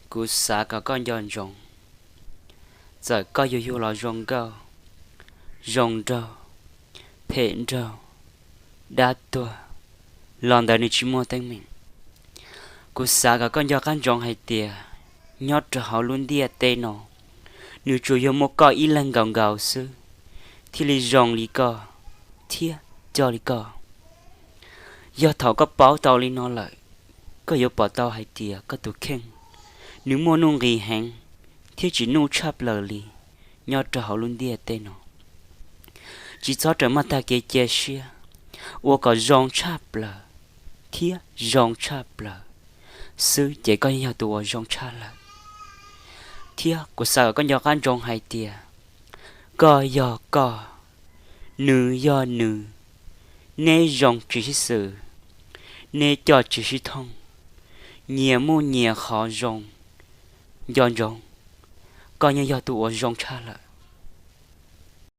Kuv xav kom koj nco ntsoov, txawm koj yuag yuag los zoo nkauj, zoo nraug, phem nraug, dab tuag, los ntawd nws tsis muaj teeb meem. Kuv xav kom koj nco qab ntsoov hais tias nyob rau hauv lub ntiaj teb no, nws tsuas yog muaj koj ib leeg nkaus nkaus xwb thiaj li zoo li koj thiab coj li koj. Yog thaum koj paub tau li no lawm, koj yuav pom tau hais tias koj tus kheej nws muaj nuj nqis heev thiab tsis nuj tshaj plaws li nyob rau hauv lub ntiaj teb no. Tsis txhob rawm maj tag kev cia siab, ua kom zoo tshaj plaws thiab zoo tshaj plaws xwb ces koj yog tus uas zoo tshaj lawm. Thiab kuv xav kom koj nco qab ntsoov hais tias koj yog koj, nws yog nws, neb zoo tsis sib xws, neb coj tsis sib thooj, nyias muaj nyias qhov zoo. Nco ntsoov, koj yeej yog tus uas zoo tshaj lawm.